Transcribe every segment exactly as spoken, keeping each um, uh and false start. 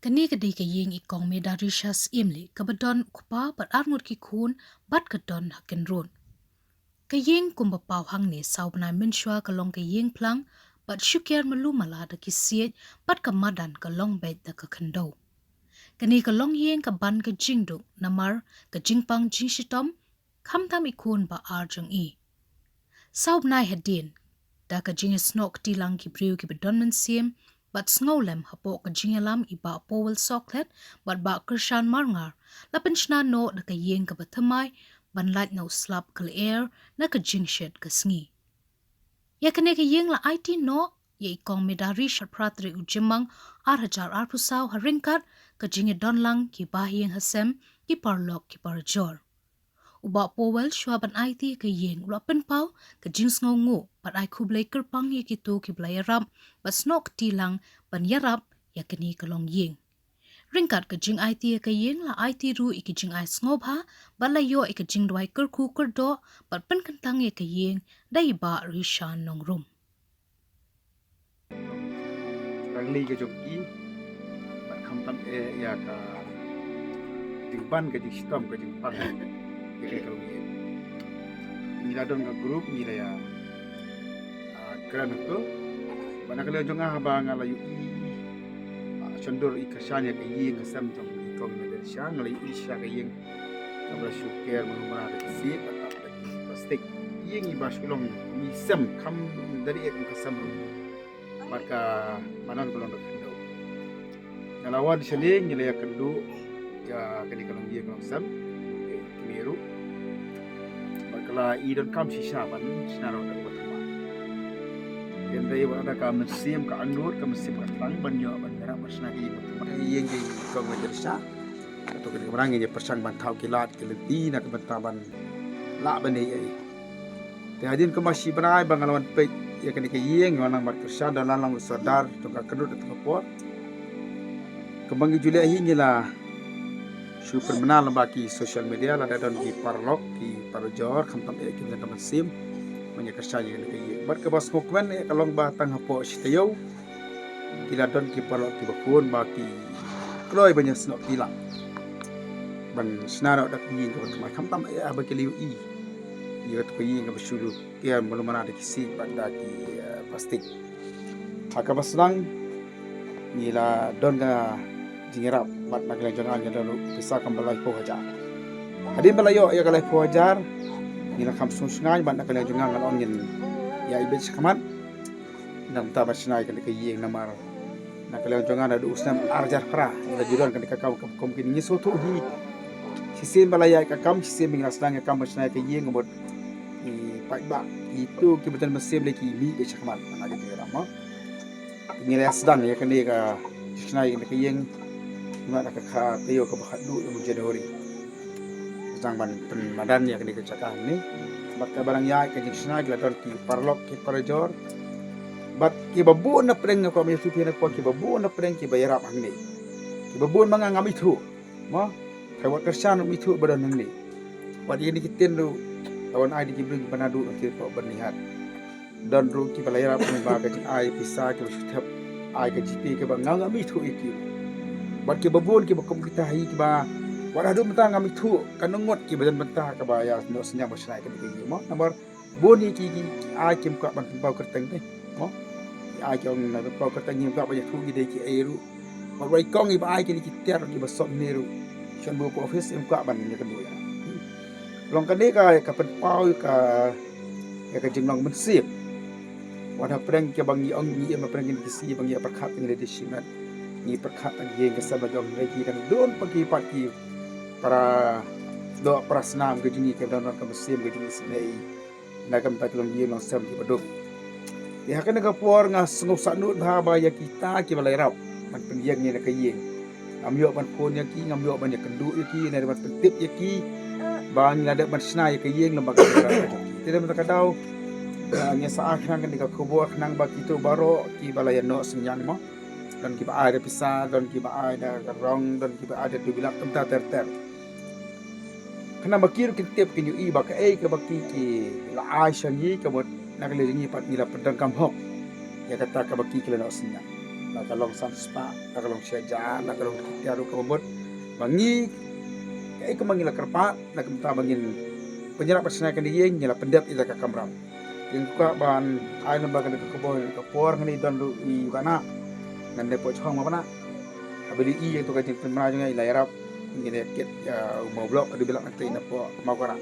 Kane ka dei ka ïing i Kong Medarisha Syiemlieh kaba don u kpa bad arngut ki khun bad ka don ha Kynrut. Ka ïing kumba paw hangne saw bnai mynshuwa ka long ka ïing phlang bad shu ker malu mala da ki siej bad ka madan ka long beit da ka khyndew. Kane ka long ïing ka ban ka jingduk namar ka jingpang jingshitom khamtam i khun ba ar jong i. Saw bnai hadien da ka jingïasnoh kti lang ki briew kiba don mynsiem bad sngewlem hapoh ka jingïalam i Bah Powell Sohkhlet bad Bah Kyrshan Marngar la pynshna noh da ka ïing kaba thymmai ban lait na u slap ka lyer na ka jingshet ka sngi. Ïa kane ka ïing la aiti noh ïa i Kong Medarisha phra tarik u Jymmang ar hajar arphew saw ha ryngkat ka jingïadon lang ki bahaïing hasem, ki paralok ki parajor. U Bah Powell shuwa ban aiti ïa ka ïing u la pynpaw ka jingsngewnguh bad ai khublei kyrpang ïa kito kiba la ïarap bad snoh kti lang ban ïarap ïa kane ka long ïing. Ryngkat ka jingaiti ïa ka ïing la aiti ruh ïa ki jingai sngewbha bad la ïoh ïa ka jingduwai kyrkhu kyrdoh bad pynkyntang ïa ka ïing da i Bah Rishan Nongrum. Rangli ka jong i bad khamtam eh ïa ka jingban ka jingshitom ka jingpang ïa ka long ïing. Ngi la don ka group ngi la ïa ah, kren hangto. Bad na ka liang jong nga haba nga la ïohi ah, shondur i Kyrshan ïa ka ïing ka sem jong i Kong Medarisha nga la ïohi sha ka ïing kaba la shu ker malu mala da ki siej bad da ki plastik. Ïing iba shu long kum i sem kham da ri ïa ka sem ruh. Bad ka madan ka long da ka khyndew. Nga la wan shane ngi la ïakynduh ïa kane ka long ïing ka long sem. Kine ruh bad ka la i donkam shisha ban shna noh da kaba thymmai. Hynrei wat la da ka mynsiem ka angnud ka mynsiem ka tlang ban ïoh ban ïarap ban shna ka ïing kaba thymmai. Ïing ki Kong Medarisha. Kato kane ka mrang ngin ïa pyrshang ban thaw ki lad ki lynti na ka bynta ban lah ban ïa ei. Te hadien kumba shi bnai ba nga la wan peit ïa kane ka ïing, nga wan lang bad Kyrshan, don lang u Sordar jong ka Kynrut ha kato ka por. Kumba ngi ju leh hi ngi la shu pynbna lyngba ki social media, lada don ki paralok ki parajor khamtam eh kiba don ka mynsiem ban ïa kyrshan ïa kane ka ïing. Bad kaba sngewkmen eh ka long ba tang hapoh shi taïew ki la don ki paralok kiba phone ba ki kloi ban ïasnoh kti lang ban shna noh da ka ïing kaba thymmai, khamtam eh haba ki la ïohi ïa kata ka ïing kaba shu ker malu mala da ki siej bad da ki, eh, plastik. Ha kaba sdang ngi la don ka jingïarap bad na ka liang jong nga ngi la don ruh pisa kumba laiphew hajar. Hadien ba la ïoh ïa ka laiphew hajar ngi la kham sngewsynei bad na ka liang jong nga nga la ong ngin ïa ibit shakhmat na ka bynta ban shna ïa kane ka ïing namar na ka liang jong nga naduh u snem ar hajar phra ngi la ju don kane ka kam, kum kine ngi sngewthuh hi. Shisien ba la ïaid ka kam, shisien ba ngi la sdang ïa ka kam ban shna ïa ka ïing, ka mut i paidbah, ito kiba don mynsiem lei ki mih beit shakhmat na ka jingïarap mo. Ngi la sdang ïa kane ka shna ïa kane ka ïing na ka kha taïew kaba khatduh ïa u January. Sdang ban pynmadan ïa kane ka jaka hangne. Bad kaba dang ïaid ka jingshna ki la don ki paralok ki parajor. Bad kiba bun na pdeng, nga kwah ban ïathuh ïa phi na ka por, kiba bun na pdeng kiba ïarap hangne. Kiba bun ma nga ngam ithuh. Mo, tharai wat Kyrshan um ithuh ba don hangne. Wat ïa kine ki tin ruh, tang ban ai da ki briew kiba naduh na ki ruh ban nihat. Don ruh kiba la ïarap lyngba ka jingai pisa kiba shu thep ai ka GPay kaba nga ngam ithuh ïa ki. Bad kiba bun kiba kum kita hi kiba wat haduh mynta ngam ithuh ka nongot kiba don bynta kaba ïa noh synñiang ba shna ïa kane ka ïing mo. Namar bun hi ki, ki, ki ai kim kwah ban pynpaw kyrteng te mo. Ki ai ki ong na pynpaw kyrteng ngim kwah ban ïathuh ki dei kiei ruh. Bad wei kong iba ai kine ki tiar kiba sop ne ruh. Shon bun ka office im kwah ban ïakynduh ïa. Long kane ka, ka pynpaw ka, ïa ka jinglong mynsiem. Wat hapdeng kiba ngi ong ngi im hapdeng kine ki sngi ba ngi ïa pyrkhat ngi la dei shimet. Ngi pyrkhat ngi ïeng ka sem la jong ngi dang don pat ki pat ki para doh para snam ka jong ngi kiba don ka mynsiem ka jong ngi sngewsih. Na ka bynta ki longïing longsem kiba duk. Te ha kane ka por nga sngew sahnud bha ba ïa kita kiba la ïarap ban pynïeng ïa kane ka ïing. Ngam ïoh ban phone ïa ki, ngam ïoh ban ïakynduh ïa ki, ne ban pyntip ïa ki ba ngi la dep ban shna ïa ka ïing lem bad ka ïing. Te na ka bynta ka daw, eh, ngi sa ai khnang kane ka khubor khnang ba kito baroh kiba la ïa noh synñiang mo. Don kiba ai da pisa, don kiba ai da ka rong, don kiba ai da dui lak, kumta ter ter. Khnang ba ki ruh kin tip kin ïohi ba kaei kaba ki ki la ai sha ngi, kaba na ka liang jong ngi pat ngi la pyndonkam hok ïa kata kaba ki ki la noh synñiang. Na ka long san spah, na ka long shi hajar, na ka long ki tiar ruh kaba mut. Ba ngi, kaei kaba ngi la kyrpad, na ka bynta ba ngin pynïarap ban shna ïa kane ka ïing, ngi la pyndep ïa ka kamram. Ngi kwah ban ai lem ba kane ka khubor, ka por hangne don ruh i Bah Nah. Ngan dei poi jhong ma Bah Nah. Haba la ïohi ïa katu ka jingpynbna jong nga, i la ïarap. Ngi dei kit ïa u Mawblok, ka dei ba la nang tei na pdeng Mawkara.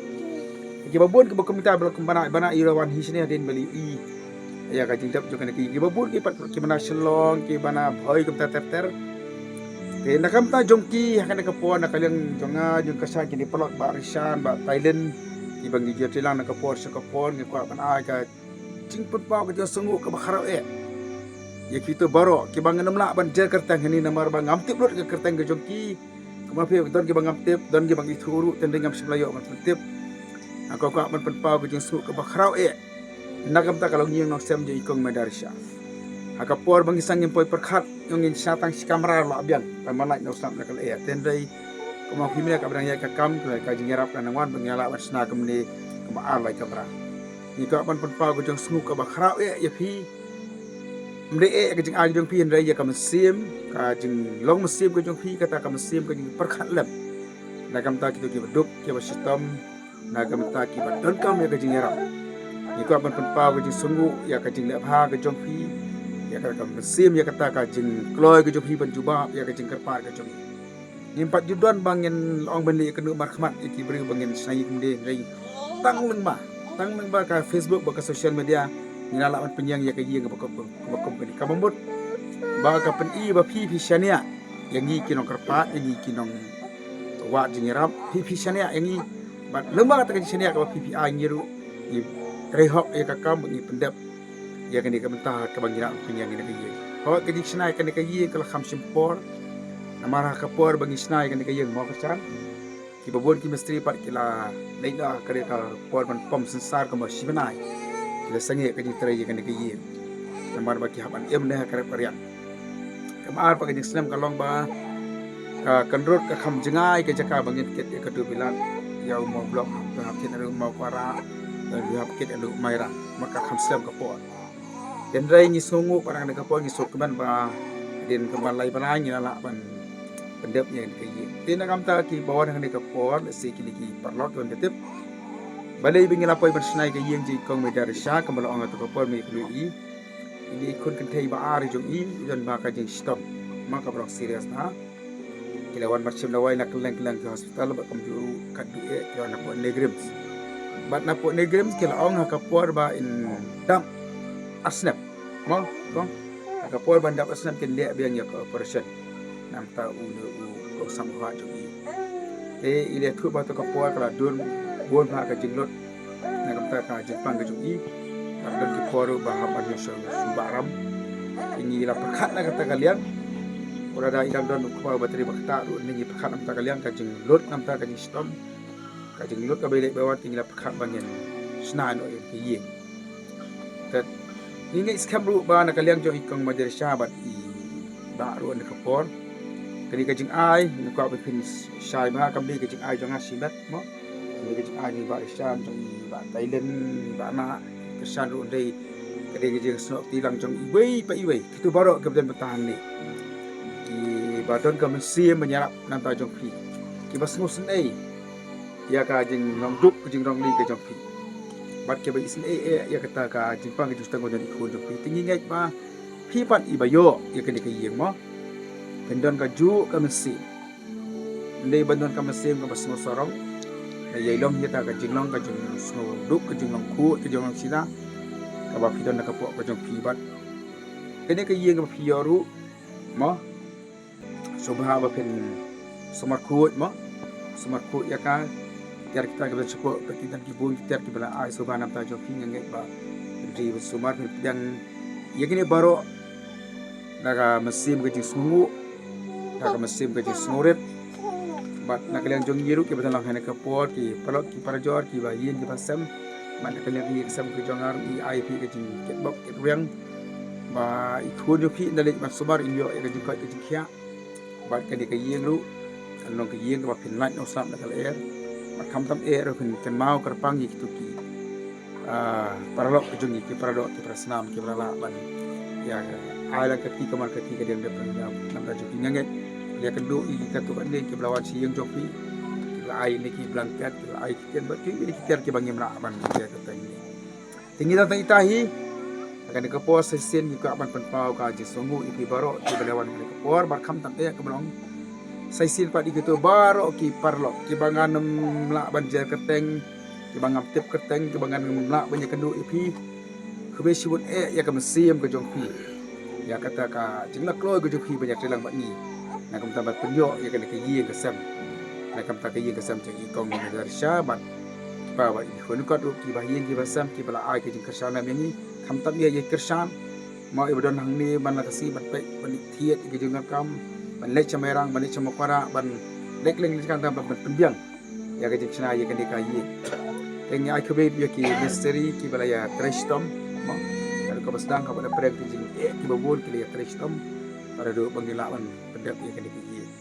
Kiba bun kiba kumta ba la kum Bah Nah, Bah Nah i la wan hi shane hadien ba la ïohi ïa ka jingdep jong kane ka ïing. Kiba bun ki pat kiba na Shillong, kiba na Bhoi kumta ter ter. Te na ka bynta jong ki ha kane ka por, na ka liang jong nga, jong ka Shan, kine paralok Bah Rishan, Bah Thailand, kiba ngi ïa trei lang na ka por sha ka por, ngi kwah ban ai ka jingpynpaw ka jingsngewnguh kaba khraw eh ïa kito baroh kiba ngam lah ban jer kyrteng hangne namar ba ngam tip lut ka kyrteng ka jong ki. Kumba phi don kiba ngam tip, don kiba ngi ithuh ruh, tang dei ngam shym la ïoh ban pyntip. Nga kwah ban pynpaw ka jingsngewnguh kaba khraw eh na ka bynta ka longïing longsem jong i Kong Madarisha. Ha ka por ba ngi sdang ngim poi pyrkhat, ngin shna tang shi kamra la biang, tang ban lait na u slap na ka lyer. Hynrei kumba phi mih ka ba dang ïaid ka kam, ka jingïarap ka nang wan ba ngi lah ban shna kumne kumba ar lai kamra. Ngi kwah ban pynpaw ka jingsngewnguh kaba khraw eh ïa phi. Ym dei eh ïa ka jingai jong phi, hynrei ïa ka mynsiem, ka jinglong mynsiem ka jong phi, kata ka mynsiem ka jingpyrkhat lem. Na ka bynta kito kiba duk, kiba shitom, na ka bynta kiba donkam ïa ka jingïarap. Ngi kwah ban pynpaw ka jingsngewnguh ïa ka jingleh bha ka jong phi, ïa ka, ka mynsiem, ïa kata ka jingkloi ka jong phi ban jubab ïa ka jingkyrpad ka jong phi. Ngim pat ju don ba ngin ong ban leh ïa kano markhmat ïa ki briew ba ngin shna ïa kumne, hynrei tang lyngba, tang lyngba ka Facebook bad ka social media, ngi la lah ban pynïeng ïa ka ïing kaba kum, kaba kum kane. Kaba mut ba ka pyni ba phi phi shaniah ïa ngi ki nongkyrpad, ïa ngi ki nongwad jingïarap, phi phi shaniah ïa ngi. Bad lyngba kata ka jingshaniah kaba phi phi ai, ngi ruh ngi trei hok ïa ka kam, ngi pyndep ïa kane ka bynta kaba ngi lah ban pynïeng ïa kane ka ïing. Hooid, ka jingshna ïa kane ka ïing ka la kham shim por. Namar ha ka por ba ngi shna ïa kane ka ïing, mo Bah Rishan, kiba bun ki mistri pat ki la leit noh ha kane ka por ban pom synsar kumba shi bnai. Ki la sangeh ka jingtrei ïa kane ka ïing namar ba ki hap ban im ne ha ka rep ka riang. Kaba ar pat ka jingslem ka long ba ka kynrut ka kham jngai ka jaka ba ngin kit ïa ka tubilat, ïa u Mawblok, ba hap kit ïa u Mawkara, ba hap kit ïa u Mairang. Namar ka kham slem ka por. Hynrei ngi sngewnguh pat na ka por, ngi sngewkmen ba hadien kumba lai bnai ngi la lah ban pyndep ïa ka ïing. Te na ka bynta kiba wan ha kane ka por, lehse kine ki paralok kiban tip, balei ba ngi la poi ban shna ïa ka ïing jong i Kong Madarisha, kumba la ong ha katu ka por, me kynnoh i, ine i khun kynthei ba ar jong i, i don bha ka jingshitom, ma kaba long serious na. Ki la wan ban shim dawai na kylleng kylleng ki hospital, bad kumjuh ruh katto eh ki la wan napoh NEIGRIHMS. Bad napoh NEIGRIHMS ki la ong ha ka por ba in dap ar snem, mo Kong, ha ka por ba in dap ar snem kin leh biang ïa ka operation na ka bynta une u Kong Samhah jong i. Te i la ïathuh ba ha katu ka por ka la don bun bha ka jinglut na ka bynta ka jingpang ka jong i. Bad don ki por ruh ba hap ban ïoh shu, shu bah ram. Te ngi la pyrkhat na kata ka liang. Lada i dang don u kpa ba trei ba ktah ruh, ngi pyrkhat na kata ka liang, ka jinglut na kata ka jingshitom, ka jinglut kaba ïaleh bad wat, te ngi la pyrkhat ba ngin shna noh ïa ka ïing. Te ngi ngeit skhem ruh ba na ka liang jong i Kong Madarisha bad i Bah ruh na ka por, kane ka jingai ngi kwah ba phin shai bha, kam dei ka jingai jong nga shimet, mo. Kane ka jingai jong i Bah Rishan, jong i Bah Thailand, i Bah Nah, Bah Rishan ruh, hynrei ka dei ka jingsnoh kti lang jong iwei pa iwei, kito baroh kiba don bynta hangne, kiba don ka mynsiem ban ïarap na ka bynta jong phi, kiba sngewsynei ïa ka jinglong duk, ka jinglong lieh ka jong phi, bad kiba isynei eh ïa kata ka jingpang ka jingshitom ka jong i khun jong phi. Te ngi ngeit ba phi pat iba ïoh ïa kane ka ïing, mo, phin don kajuh ka mynsiem. Ym dei ban don ka mynsiem kaba sngewsarong, ïa i long ïa kata ka jinglong, ka jingsngewduk, ka jinglong khuid, ka jinglong sida, kaba phi don na ka pop ka jong phi. Bad kane ka ïing kaba phi ïoh ruh, mo, sngewbha ba phin sumar khuid, mo, sumar khuid ïa ka. Tiar kita kiba la shapoh, ki don ki bun ki tiar kiba la ai sngewbha na ka bynta jong phi, nga ngeit ba phin ri ban sumar, phin pdiang ïa kine baroh da ka mynsiem ka jingsngewnguh, da ka mynsiem ka jingsngewrit. Bad na ka liang jong ngi ruh kiba don lang ha kane ka por, ki paralok ki parajor, kiba ïing kiba sem, bad na ka liang ka ïing ka sem ka jong nga ruh, i ai phi ka jingkitbok kitrwiang ba i khun jong phi ynda leit ban sumar in ïoh ïa ka jingkoit ka jingkhiah. Bad kane ka ïing ruh kan long ka ïing kaba phin lait na u slap na ka lyer. Bad khamtam eh ruh phin kynmaw kyrpang ïa kito ki, ah, paralok ka jong ngi, ki paralok, ki parasnam kiba la lah ban ïa ka Ai la ka kti kamar ka kti ka dei ban dep ka dei ban dep ka jong phi. Nga ngeit ïa ka duh ïa ki katto katne kiba la wan sha ïing jong phi, kiba la ai ne ki blanket, kiba la ai ki tiar bad ki tiar kiba ngim lah ban ïa ka tang ne. Te ngi dang tang ita hi ha kane ka por sa shisien ngi kwah ban pynpaw ka jingsngewnguh ïa phi baroh kiba la wan ha kane ka por bad khamtam eh kaba long sa shisien pat ïa kito baroh ki paralok kiba ngan ym lah ban jer kyrteng, kiba ngam tip kyrteng, kiba ngan ym lah ban ïakynduh ïa phi. Khublei shibun eh ïa ka mynsiem ka jong phi ïa kata ka jinglaitluid ka jong phi ban ïatrei lang bad ngi na ka bynta ban pynïoh ïa kane ka ïing ka sem, na ka bynta ka ïing ka sem jong i kong Majarsha bad kiba, bad i khun kot ruh kiba ha ïing kiba sem kiba la ai ka jingkyrshan lem ïa ngi. Khamtam ïa, ïa kyrshan mo iba don hangne ban la ka sngi ban peit ban thied ïa ka jingdonkam, ban leit sha Mairang, ban leit sha Mawkyrwat, ban leit kylleng leit kata ban, ban pynbiang ïa ka jingshna ïa kane ka ïing. Te ngi ai khublei ïa ki mistri kiba la ïatrei shitom mo. Ka dei kaba sdang kaba la pyrshang ki jingeh kiba bun ki la ïatrei shitom. Para dei ba ngi lah ban pyndep ïa kane ka ïing.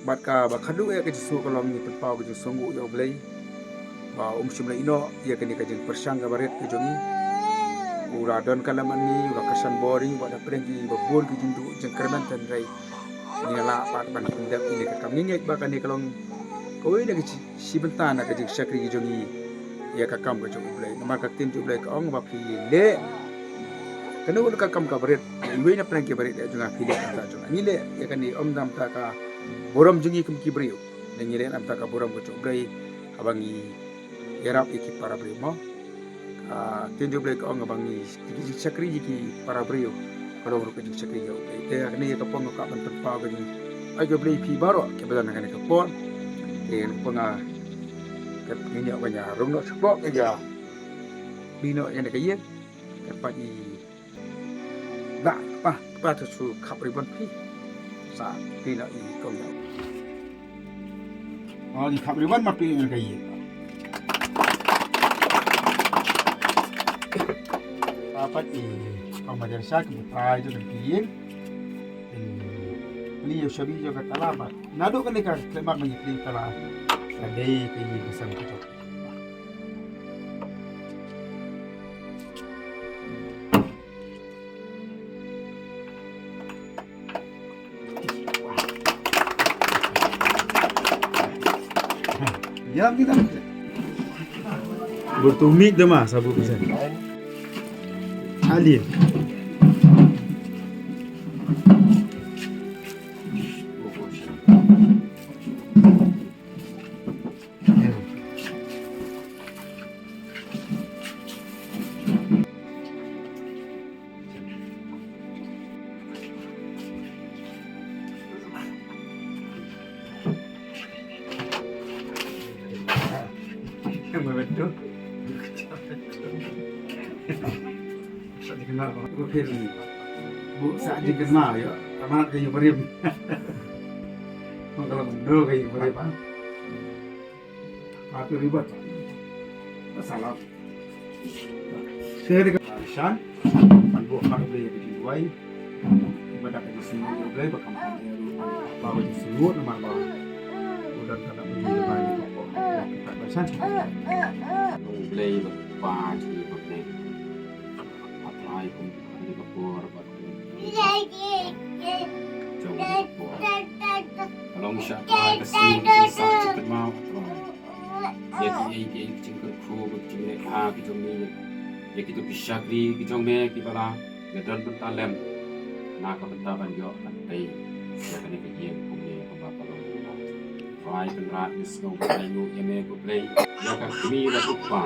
Bad kaba khadduh ïa ka jingsngew ka long ngi pynpaw ka jingsngewnguh ïa U Blei ba um shym la ïehnoh ïa kane ka jingpyrshang kaba rit ka jong ngi. U la donkam lem bad ngi, u la kyrshan bor ïa ngi, u la pyrshang ïa ngi ba bun ki jingduh jingkyrmen, hynrei ngi la lah pat ban pyndep ïa kane ka kam. Ngi ngeit ba kane ka long kawei na ka shi, shi bynta na ka jingshakri ka jong ngi ïa ka kam ka jong U Blei. Namar ka ktien jong U Blei ka ong ba phi leh kano kano ka kam kaba rit, iwei na pdeng kiba rit ïa jong nga phi leh na ka bynta jong nga. Ngi leh ïa kane ym na ka bynta ka burom jong ngi kum ki briew, hynrei ngi leh na ka bynta ka burom ka jong U Blei haba ngi ïarap ïa ki para briew mo. Ka ktien jong U Blei ka ong ba ngi, ïa ki jingshakri ïa ki para briew ka long ruh ka jingshakri ïa U Blei. Te ha kane ka por nga kwah ban pynpaw ka jingaiñ U Blei ïa phi baroh kiba don ha kane ka por. Te ka por nga, ka ngi ïa ban ïa rung noh shapoh, ka ïa plie noh ïa kane ka ïing. Ka pat i Dah, pa, pa tu su khap ribbon phi. Sa phi na i kong ya. Oh, ni khap ribbon ma phi na ka ye. Apa ti kong Majarsha ki trai tu ki ye. Pli yo shabi yo ka tala ba. Nado ka ni ka klemak ma ni pli tala. Ka dei ka ye ka sam ka tu. Ya, kita. Bertumik dah mah, sabuk bisa. Alin. Sa jingkynmaw, bu sa jingkynmaw ïa. Tama ka ïa barim. Mangkala mendo ka ïa barim. Atu ribet. Salam. Seri ka shan. Ban bu kham beli ka jingduwai. Ba da ka jingsngew U Blei ba kam kam ïa ruh. Ba ka jingsngew namar ba u don ka da beli ba ïa ka. Ka shan. U Blei ba pa jingïa ba Blei. Ka trai kum ka ni ka por ba. Jong ka por. Ka long sha trai ka sngi ka sa jingkynmaw ka trai. Ïa kiei kiei ki jingkyrkhu ki jingleh ha ki jong me. Ïa kito ki shakri ki jong me kiba la nga don bynta lem na ka bynta ban ïoh ban tei ïa kane ka ïing kumne kumba ka long. Trai Kynrad ngi sngew ba ai nguh ïa me ko Blei ïa ka kmie bad u kpa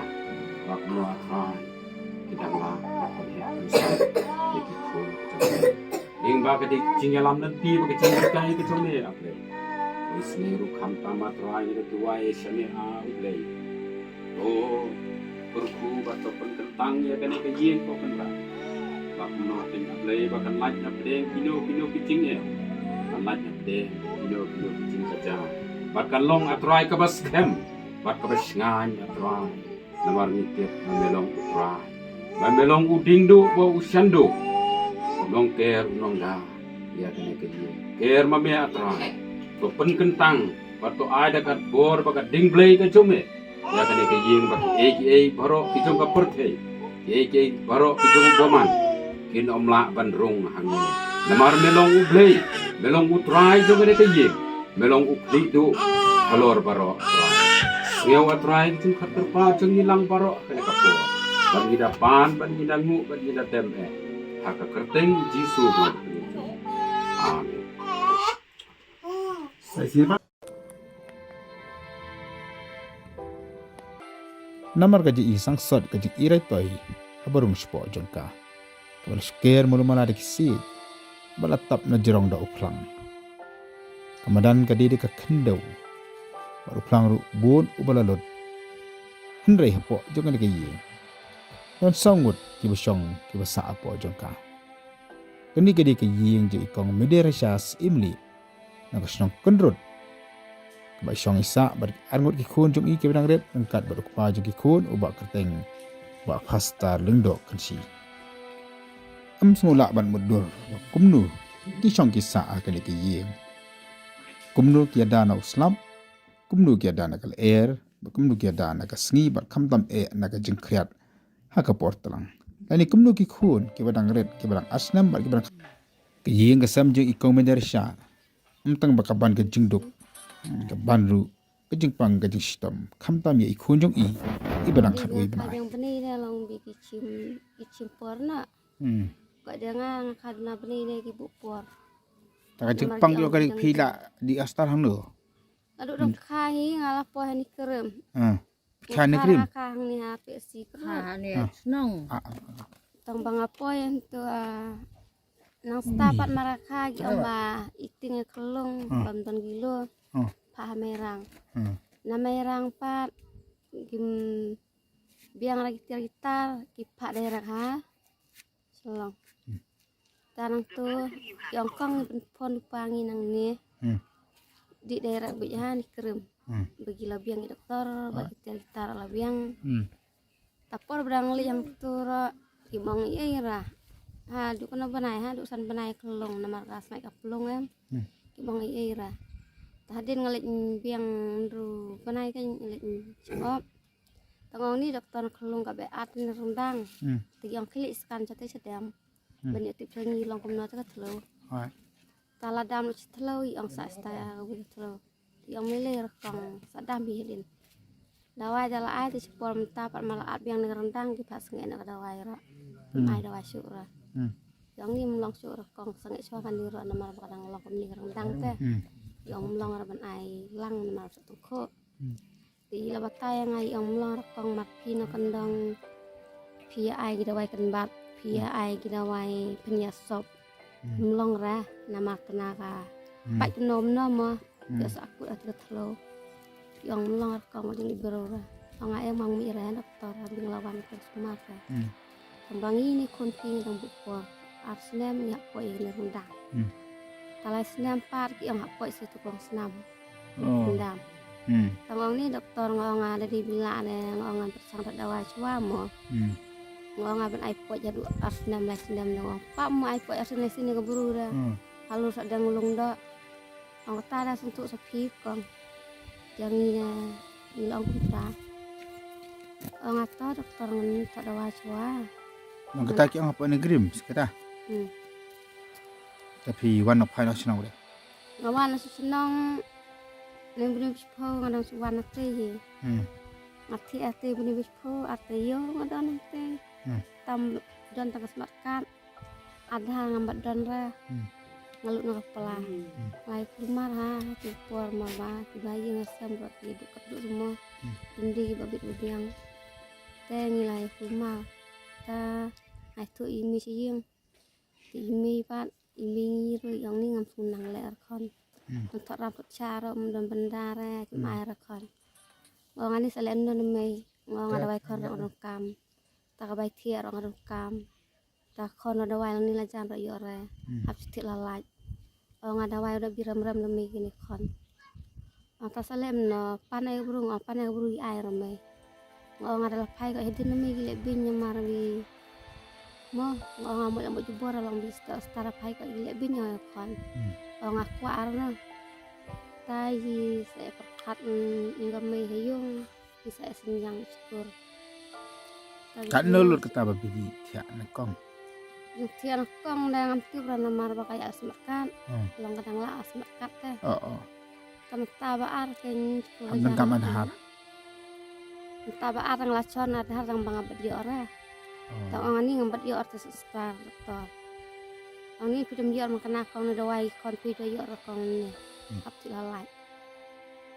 ba kumno A Trai ki dang lah ban pynheh pynsan ïa ki khun ki jong me. Ïing ba ka dei jingïalam lynti ba ka jingbatai ka jong me A Blei. Ngi sngew ruh khamtam A Trai ngi da duwai ïa shane A U Blei. To kyrkhu bad to pynkyntang ïa kane ka ïing ko Kynrad. Ba kumno kin A Blei ba kan lait na pdeng kino kino ki jingeh. Kan lait na pdeng kino kino ki jingkajia. Bad kan long A Trai kaba skhem bad kaba shngaiñ A Trai. Namar ngi tip ba me long U Trai. Ba me long u diengduh bad u shanduh. U nongker u nongda ïa kane ka ïing. Ker ma me A Trai. To pynkyntang bad to ai da ka bor bad ka diengblei ka jong me. Ïa kane ka ïing bad kiei kiei baroh ki jong ka pyrthei. Kiei kiei baroh ki jong u bymman. Kin ym lah ban rung hangne. Namar me long U Blei, me long U Trai jong kane ka ïing, me long U Khlieh duh halor baroh Trai. Sngap A Trai ka jingkyrpad jong ngi lang baroh kane ka por. Ban ngi da pan, ban ngi da nguh, ban ngi da dem eh. Ha ka kyrteng U Jisu ba ngi. Amen. Namar ka jingïasangsot ka jingïarai toi ha ba rung shapoh jong ka, ka ba la shker malu mala da ki siej, ba la tap na jrong da u phlang. Ka madan ka dei da ka khyndew, bad u phlang ruh bun uba la lut. Hynrei hapoh jong kane ka ïing, don saw ngut kiba shong kiba sah hapoh jong ka. Kane ka dei ka ïing jong i kong Medersha Syiemlieh na ka shnong Kynrut, kaba shong i sah bad ar ngut ki khun jong i kiba dang rit, ryngkat bad u kpa jong ki khun, u Bah Kyrteng, Bah Pastor Lyngdoh Kynshi. Ym sngew lah ban mutdur ba kumno ki shong ki sah ha kane ka ïing, kumno ki ïada na u slap, kumno ki ïada na ka lyer, bad kumno ki ïada na ka sngi, bad khamtam eh na ka jingkhriat ha ka por tlang. Lane kumno ki khun kiba dang rit, kiba dang ar snem bad kiba dang, ka ïing ka sem jong i kong Medersha, ym tang ba ka ban ka jingduk, ka ban ruh ka jingpang ka jingshitom, khamtam ïa i khun jong i, iba dang khatwei bnai. Jong bnai ne long ba ki shim, ki shim por na. Hmm. Ka jong nga, nga kha na bnai ne ki buh por. Ta ka jingpang jong ka dei phi la dih astar hangno? Nga duk dang kha hi, nga la poi ha Nongkrem. Ah. Kha Nongkrem? Kha hangne ha Pepsi kha. Kha hangne shnong. Ah, ah. Tang ba nga poi hangto, ah, nang stad pat markha ki ong ba i tieng i khlong, ah, bym don kilo. Ah. Phah ha Mairang. Ah. Na Mairang pat kim biang ra ki tiar ki tar, ki phah direct ha Shillong. Hmm. Ta nangto, ki ong kong pynphone lypa ngi nangne. Hmm. Dih direct beit ha Nongkrem. Hmm. Ba ki la biang ki doktor, ba ki tiar ki tar la biang. Hmm. Ta por ba dang leit hangto ruh, kim ong ei ei ra. Haduh katno bnai, haduh san bnai khlong namar ka sngaid ka plung em. Hmm. Kim ong ei ei ra. Ta hadien nga leit biang hynriew bnai ka leit shong op. Tang ong ni doktor khlong ka ba at ne ryndang. Hmm. Te ki ong khie leit scan shatei shadem. Hmm. Ban ïa tip sha ngi long kumno te ka thliew. Hooid. Ta la dam lut sha thliew, i ong sa stai ka wi thliew. I ong me lei rakong sa dam hi hadien. Dawai da la ai te shipor mynta pat ma la at biang ne ryndang ki phah sngewbha na ka dawai ruh. Hmm. Ai dawai shuh ruh. Hmm. I ong ngim long shuh rakong sngewbha shuwa kane ruh namar ba ka dang long kumne ryndang te. Hmm. I ong ym long ruh ban ai lang namar sa tungkhuh. Hmm. Te i la batai ïa nga i ong ym long rakong mat phi na kyndong phi ïa ai ki dawai kynbat, phi ïa ai ki dawai pynïasop. Hmm. Ym long re namar tang ka. Hmm. Pait kumno kumno mo. Hmm. Ïa sa akut ati ka thliew. I ong ym long rakong jong i bro re. Ong nga em ong mih re doktor ha bing la wan ka sumar re. Hmm. Tang ba ngi ni khun phi ngi dang buh por. Ar snem ngi hap poi ïa kane ryndang. Hmm. Ta lai snem pat ki ong hap poi sa tu kong snam. Oh. Dam. Hmm. Tang ong ni doktor nga ong nga da dei bila ne nga ong nga pyrshang da dawai shuwa mo. Hmm. Nga ong nga ban ai poi haduh ar snem lai snem da ong. Pap mo ai poi ar snem lai snem ka bru da. Hmm. Halor sa dang lung da. Ong kata da sngewthuh sa phi kong. Jong ngi ne ngi la ong kumta. Ong nga to doktor ngan to dawai shuwa. Ong kata ki ong hapoh Nongkrem sa kata. Hmm. Te phi wan na phai na shnong re. Nga wan na shnong. Nang bini bishpho nga dang shu wan na te hi. Hmm. Nga thiah te bini bishpho ar te ïew nga don na te. Hmm. Tam don tang ka smart card. Aadhaar ngam pat don re. Hmm. Nga lut na ka pla. Hmm. Nga ïa kulmar ha ki por ma ba ki ba ïing ha sem ruh ki duk ka duk ruh mo. Hmm. Tymmen ki ba bit ba biang. Te ngi la ïa kulmar. Te nga ïathuh ïa i mei sha ïing. Te i mei pat i mei ngi ruh i ong ni ngam sngewbha nang leh ruh khun. Hmm. Ngan thok ram thok sha ruh ym don bynda re kim ai ruh khun. Nga ong ani sa leh noh na mei. Nga ong nga dawai khun ruh nga donkam. Ta ka bai thiah ruh nga donkam. Ta khun ruh dawai lang ni la jan ruh ïoh re. Hmm. Hap shu thiah la lait. Ong nga dawai u da bi rem rem na mei kine khun. Ong ta sa lem no pan ai ka bru, ong pan ai ka bru i ai ruh mei. Ong nga da la phai ko hadien na mei ki leh beiñ namar bi. Mo, ong nga mo ïa mo jubor long bi sta sta da phai ko ki leh beiñ ong khun. Hmm. Ong nga kwah ar no. Ta i sa ïa pyrkhat, mm, ïa ka mei ha ïung. Isa e sing yang skur. Katno lut kata ba phi thiah na kong? Jingthiah na kong da ngam tip ra namar ba ka ïa smat kat. Hmm. Long ka dang la smat kat te. Oh, oh. Ka mynta ba ar kein. Kam dang kam an har. Mynta ba ar dang la chon ar har dang ba nga bad ïoh ra. Oh. Tang ong ani ngam bad ïoh ra te sister doktor. Ong ni phi dam ïoh ra ma kane kong ni dawai khon phi da ïoh ra kong ni. Hmm. Hap ti la lai.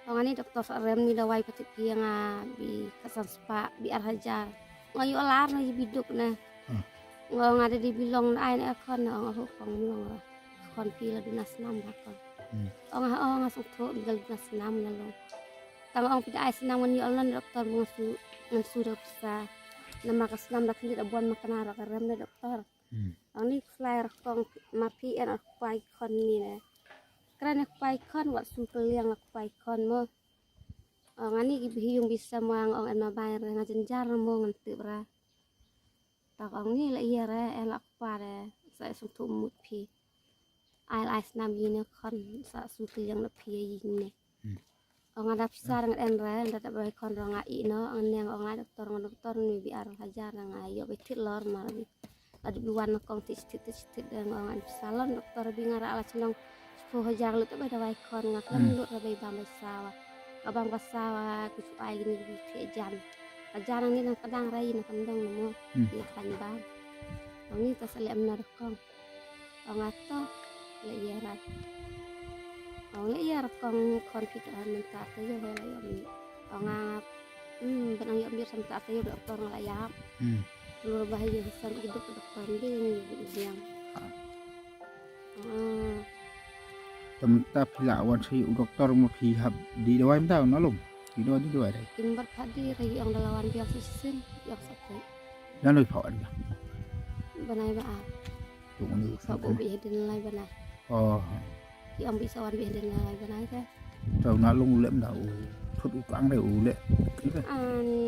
Ong ani doktor sa rem ni dawai patit phi nga bi khatsan spah bi ar hajar. Nga ïoh lar na ïa bi duk na. Hmm. Nga nga da di bi long na ai na khon na ong ahu kong long ra. Khon phi la duna snam ba kong. Hmm. Ong ha ong nga sngewthuh bi la duna snam na long. Tang ong phi da ai snam ngan ïoh lon doktor ngan su ngan su da pisa. Namar ka snam da khyndiat da bun ma kane ra ka rem na doktor. Hmm. Ong ni khlai ra kong ma phi en ar kpai khon ni ne. Kren ar kpai khon wat su kylliang ar kpai khon mo. Ong ani ki bhiung bi samwang ong en ma bai re nga jynjar mo ngan tip ra. Tak ong ni la ïa re en la kpa re sa sngewthuh mut phi. Ai la ai snam ïa ne khon sa su kylliang na phi ïa ïing ne. Hmm. Ong nga da pisa rang en re da ta bai khon rong nga i no ong neng ong ai doktor nga doktor ni bi ar hajar nga ïoh bi thit lor mar bi. Adu bi wan na kong thit thit thit thit dang ong an pisa lon doktor bi nga ra la chnong sepuluh hajar lut ta bai da bai khon nga khlem lut ra bai bam bai sawa. Ka bam ka sawa ku chu ai ni bi thit jan. Ka jan ni nang kadang rai na kandong na mo. Hmm. Ni khlaiñ bam. Ong ni ta sa lem na dokong. Ong ato la ïa ra. Ong la ïa ra kong khon phi ta mynta ta ïa la ïa mi. Ong a hmm ban ong ïa mi sam ta ta ïa doktor nga la ïa. Hmm. Lur ba ïa sam i dok doktor ni ni biang. Ah. Hmm. Te mynta phi la wan sa ïa u doktor mo phi hap di dawai mynta na lum. Di dawai di dawai dai. Im bar pha di ra ïa ong da la wan biang sa shisien ïa ong sa phi. Na loi pha wan biang. Banai ba a. Tung ni. Sa bu bi hadin lai banai. Oh. Ki ong bi sa wan bi hadin lai banai ka. Tau na long u lem da u thut u kang dei u le. Ani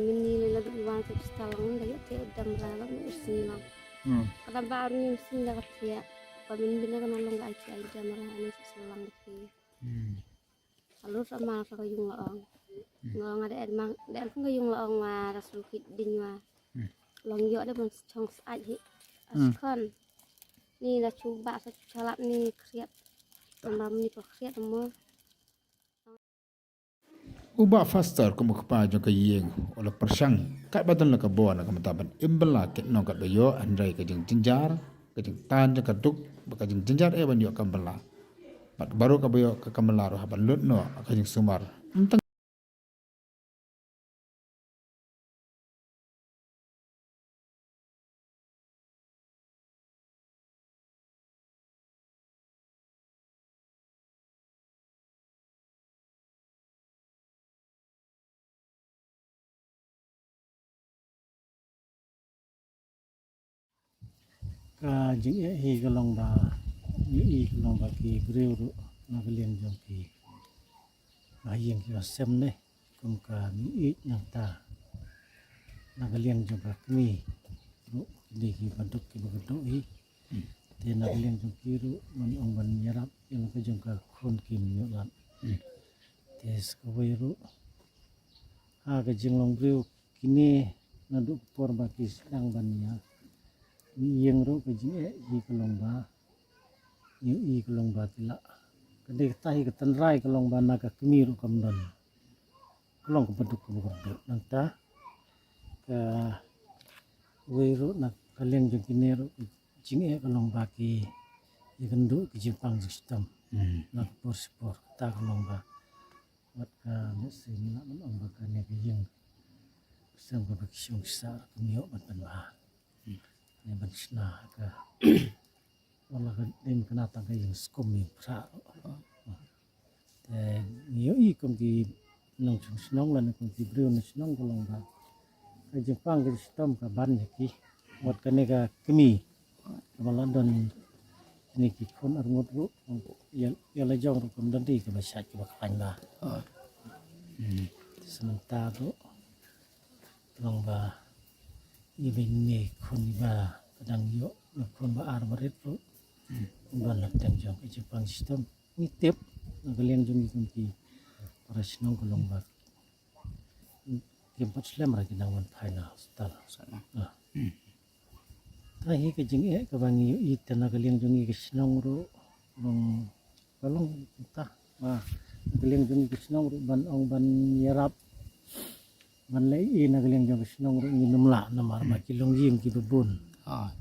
mini le la du wan tu sta long da yo te dam ra la ni sini long. Hmm. Ka dam ba ni sini da ka tia. Ba min bin na ka na long ga ai ti ai dam ra ni sa long da ki. Hmm. Alu sa ma sa ka yung la ong. Hmm. Nga nga da et mang da et ka yung la ong wa da su kit ding wa. Hmm. Long yo da ban chong sa ai hi. Hmm. Askon. Ni da chu ba sa chu chalap ni kriat. Namar ni ko kriat mo. U Bah Faster kum u kpa jong ka ïing u la pyrshang katba don la ka bor na ka bynta ban im bylla kit nongkat ba ïoh hynrei ka jingjynjar ka jingtan jong ka duk bad ka jingjynjar eh ban ïoh kam bylla. Bad baroh kaba ïoh ka kam bylla ruh hap ban lut noh ka jingsumar. Ym tang Ka jingeh hi ka long ba ngi i ka long ba ki briew ruh na ka liang jong ki ba ha ïing ki ba sem ne kum ka ngi i nangta na ka liang jong ka kmie ruh kine ki ba duk ki ba ka duk hi. Te na ka liang jong ki ruh ngan ong ban ïarap ïa la ka jong ka khun kim ïoh lad. Te sa kawei ruh ha ka jinglong briew kine naduh ka por ba ki sdang ban ïa ngi ïeng ruh ka jingeh hi ka long ba ngi i ka long ba ki lah ka dei kata hi ka tynrai ka long ba na ka kmie ruh kam don ka long ka baduk ka baduk nangta kawei ruh na ka liang jong kine ruh ka jingeh ka long ba ki ïakynduh ka jingpang jingshitom na ka por shi por kata ka long ba wat ka mynsiem ngi lah ban ong ba kane ka ïing sem kaba ki shong ki sah ruh kim ïoh ban pynbha ne ban shna ka wala ka dei kane tang ka ïing skum ïing phra ruh. Te ngi ïohi kum ki nongshong shnong lane kum ki briew na shnong ka long ba ka jingpang ka jingshitom ka ban ïa ki wat kane ka kmie kaba la don kine ki khun arngut ruh ïa la jong ruh kam don ri kaba shait kaba khlaiñ ba. Te sa mynta ruh long ba i ba ine khun iba ka dang ïoh na khun ba ar ba rit ruh. Ban la teng jong ka jingpang shitom ngi tip na ka liang jong ngi kum ki para shnong ka long ba kim pat slem ra ki dang wan phai na hospital. Ah. Ka hi ka jingeh kaba ngi ïohi te na ka liang jong ngi ka shnong ruh, long, ka long ta, ba na ka liang jong ngi ka shnong ruh ban ong ban ïarap, ban leh ïa na ka liang jong ka shnong ruh ngim lah namar ba ki longïing kiba bun. Ah,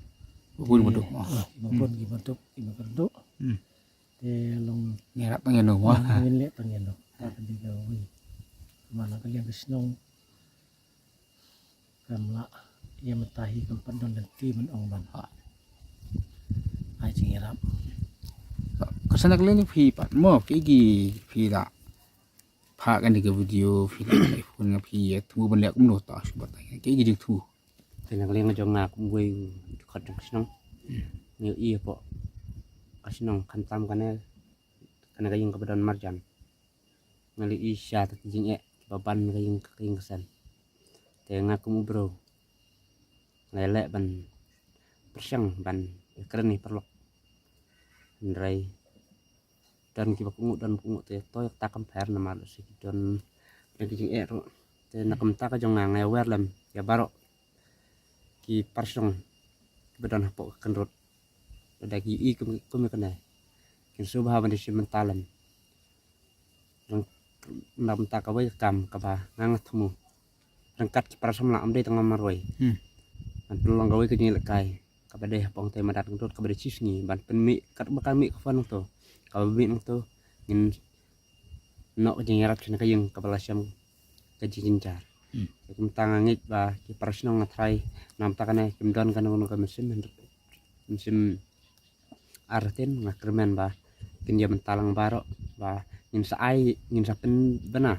bun ba duk, ah. Kiba bun, kiba duk, kiba kyrduh. Hmm. Te long ngi ïarap tang ïano, ah, ngin leh tang ïano. Ta ka dei kawei. Namar na ka liang ka shnong kam lah ïa mynta hi kam pat don lynti ban ong ban ai jingïarap. Ka sa na ka liang phi pat mo, ki, ki phi da pha kane ka video phi da phone nga phi ïa thmu ban leh kumno ta shu batai ki, ki jingthmu. Te na ka liang jong nga kum uwei u dkhot jong ka shnong. Ngi ïohi hapoh ka shnong khamtam kane, kane ka ïing kaba don marjan. Nga la ïohi shisha ta ki jingeh kiba ban ka ïing ka ïing ka sem. Te nga kum u briew nga leh ban pyrshang ban ïakren ïa paralok. Hynrei don kiba kohnguh, don kohnguh te to ïa kata kam pher namar lehse ki don, don ki jingeh ruh. Te na ka bynta ka jong nga nga ïawer lem ïa baroh ki para shnong kiba don hapoh ka Kynrut. Lada ki ïohi kum, kum ïa kane, kin sngewbha ban da shim bynta lem. Ryng-, na ka bynta kawei ka kam kaba nga nga thmu. Ryngkat ki para samla, ym dei tang marwei. Hmm. Ngan pynlong kawei ka jingïalehkai kaba dei hapoh tei madan Kynrut kaba dei shisngi ban pynmih katba ka mih ka phone nangto. Kaba mih nangto ngin noh ka jingïarap sha ka ïing kaba la shem ka jingjynjar. Hmm. Kumta nga ngeit ba ki para shnong nga tharai na ka bynta kane kim don kano kano ka mynsiem, mynsiem artatien. Nga kyrmen ba kin ïa bynta lang baroh ba ngin sa ai, ngin sa pynbna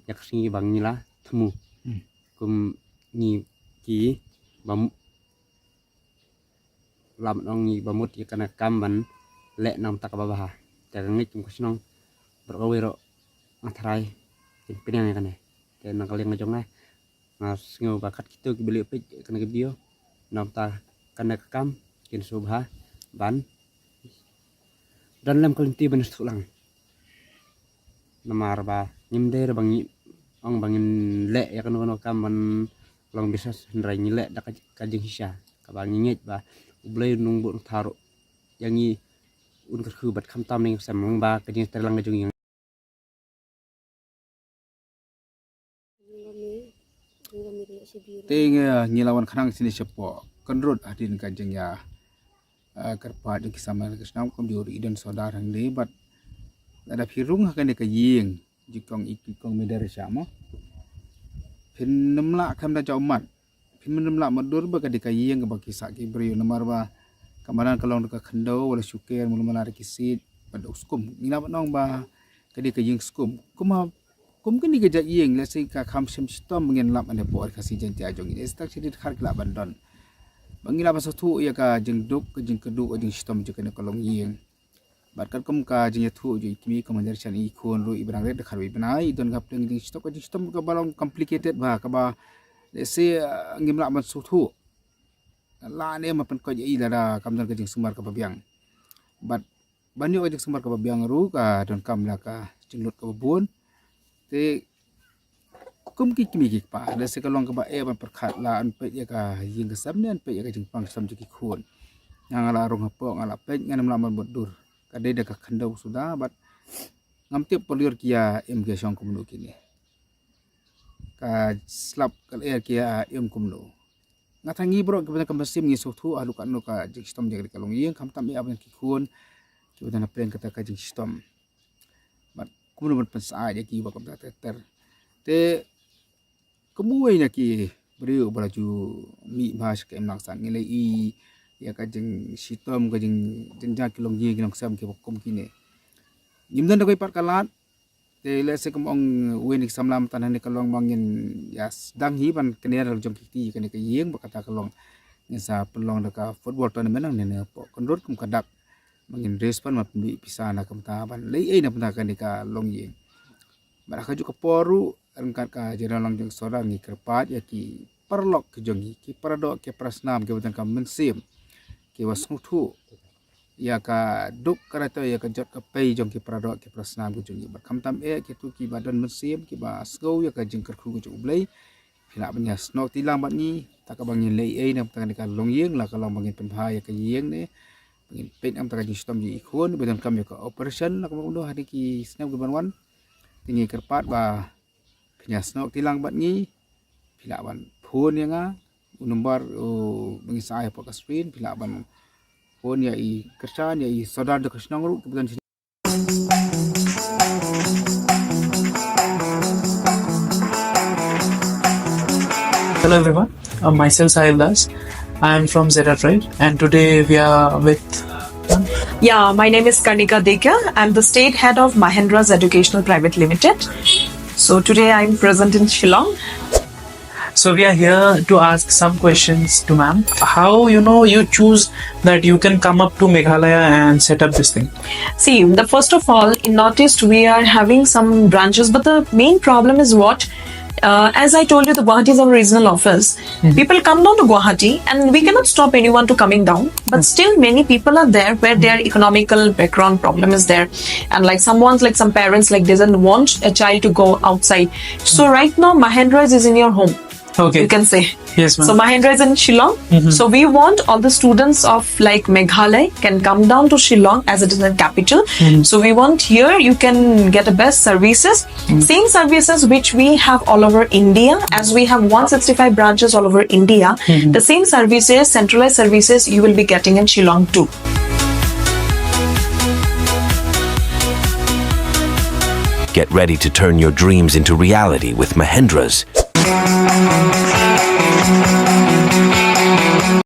ïa ka sngi ba ngi la thmu. Hmm. Kum ngi kiba m-, lah ban ong ngi ba mut ïa kane ka kam ban leh na ka bynta kaba bha. Te nga ngeit kum ka shnong baroh kawei ruh nga tharai kin pynïeng ïa kane. Te na ka liang ka jong nga, nga sngew ba kat kito kiba leh peit ïa kane ka video, na ka bynta kane ka kam kin sngewbha ban don lem ka lynti ban sngewthuh lang. Namar ba ngim dei ruh ba ngi ong ba ngin leh ïa kano kano ka kam ban long business, hynrei ngi leh da ka, ka jingshisha kaba ngi ngeit ba U Blei un nongbud nongthaw ruh ïa ngi, un kyrkhu bad khamtam na ka ïing ka sem lyngba ka jingtrei lang ka jong ngi. Te ngi, ngi la wan khnang shane shapoh Kynrut hadien ka jingïa, eh, kyrpad jong ki samla ka shnong, kumjuh ruh i don sordar hangne bad lada phi rung ha kane ka ïing jong i kong Mider Shah mo, phin nym lah khlem da jaw mat. Phin nym lah mat dur ba ka dei ka ïing kaba ki sah ki briew namar ba ka madan ka long da ka khyndew, wat la shu ker, mut la mut la da ki siej bad u skum. Ngi lah ban ong ba ka dei ka ïing skum. Kum ha, kum kane ka jait ïing, lehse ka kham shym shitom ba ngin lap ha ne por ka season te jong ngi. Lehse tak shi dkhar ki lah ban don. Ba ngi lah ban sngewthuh ïa ka jingduk, ka jingkyrduh, ka jingshitom jong kane ka longïing. Bad katkum ka jingïathuh jong i kmie, ka mandir shan i khun ruh iba dang rit da khatwei bnai, i don ka pdeng jingshitom, ka jingshitom kaba long complicated bha, kaba lehse, eh, ngim lah ban sngewthuh. Lah ne ma pynkoit ïa i lada kam don ka jingsumar kaba biang. Bad ban ïoh ka jingsumar kaba biang ruh ka donkam la ka jinglut kaba bun. Te kum ki kmie ki kpa, lehse ka long kaba eh ban pyrkhat, la yn peit ïa ka ïing ka sem ne yn peit ïa ka jingpang sem jong ki khun. Nga nga la rung hapoh, nga la peit, ngan ym lah ban mutdur. Ka dei da ka khyndew suda, bad ngam tip por lyiur ki ïa im ki shong kumno kine. Ka slap ka lyer ki ïa im kumno. Nga tharai ngi baroh kiba don ka mynsiem ngi sngewthuh haduh katno ka jingshitom jong ka longïing, khamtam eh ïa ki khun kiba don hapdeng kata ka jingshitom. Bad kumno ban pynsah ïa ki ba kumta ter ter. Te kum uwei na ki briew ba la ju mih bha sha ka imlang sah, ngi la ïohi ïa ka jingshitom, ka jingjynjar ki longïing ki longsem kiba kum kine. Ngim don da kawei pat ka lad. Te lehse kum ong uwei na ki samla mynta, hangne ka long ba ngin ïa sdang hi ban kner la jong ki kti kane ka ïing, ba kata ka long ngin sa pynlong da ka football tournament hangne hapoh Kynrut kum ka dak. Ba ngin raise fund ban pynbeit pisa na ka bynta ban leh ei na ka bynta kane ka longïing. Bad ha kajuh ka por ruh ryngkat ka jingïalang jong sordar ngi kyrpad ïa ki paralok ki jong ngi, ki paradoh, ki parasnam, kiba don ka mynsiem, kiba sngewthuh ïa ka duk ka ratoi, ïa ka jot ka pei jong ki paradoh, ki parasnam ki jong ngi. Bad khamtam eh kito kiba don mynsiem, kiba sngew ïa ka jingkyrkhu ka jong U Blei, phi lah ban ïa snoh kti lang bad ngi, Ta ka ba ngin leh ei na ka bynta kane ka longïing, la ka long ba ngin pynbha ïa ka ïing ne ba ngin peit na ka bynta ka jingshitom jong i khun ba donkam ïa ka operation, la kumno kumno ha kine ki snem ki ban wan. Te ngi kyrpad ba phin ïa snoh kti lang bad ngi, phi lah ban phone ïa nga, u number u ba ngi sa ai hapoh ka screen, phi lah ban phone ïa i Kyrshan, ïa i Sordar jong ka shnong ruh kiba don. Hello everyone, uh, myself Sahil Das. I am from Zeta Tribe, and today we are with. Yeah, my name is Karnika Dekia. I'm the state head of Mahendra's Educational Private Limited. So today I'm present in Shillong. So we are here to ask some questions to ma'am. How, you know, you choose that you can come up to Meghalaya and set up this thing? See, the first of all, in Northeast we are having some branches, but the main problem is what, uh, as I told you, the Guwahati is our regional office. People come down to Guwahati, and we cannot stop anyone to coming down. But still, many people are there where their economical background problem is there, and like someone's, like, some parents, like, doesn't want a child to go outside. So right now, Mahendra's is in your home, Okay. you can say. Yes, ma'am. So Mahendra is in Shillong. So we want all the students of, like, Meghalaya can come down to Shillong, as it is a capital. So we want here you can get the best services, same services which we have all over India, as we have one sixty-five branches all over India. The same services, centralized services, you will be getting in Shillong too. Get ready to turn your dreams into reality with Mahendra's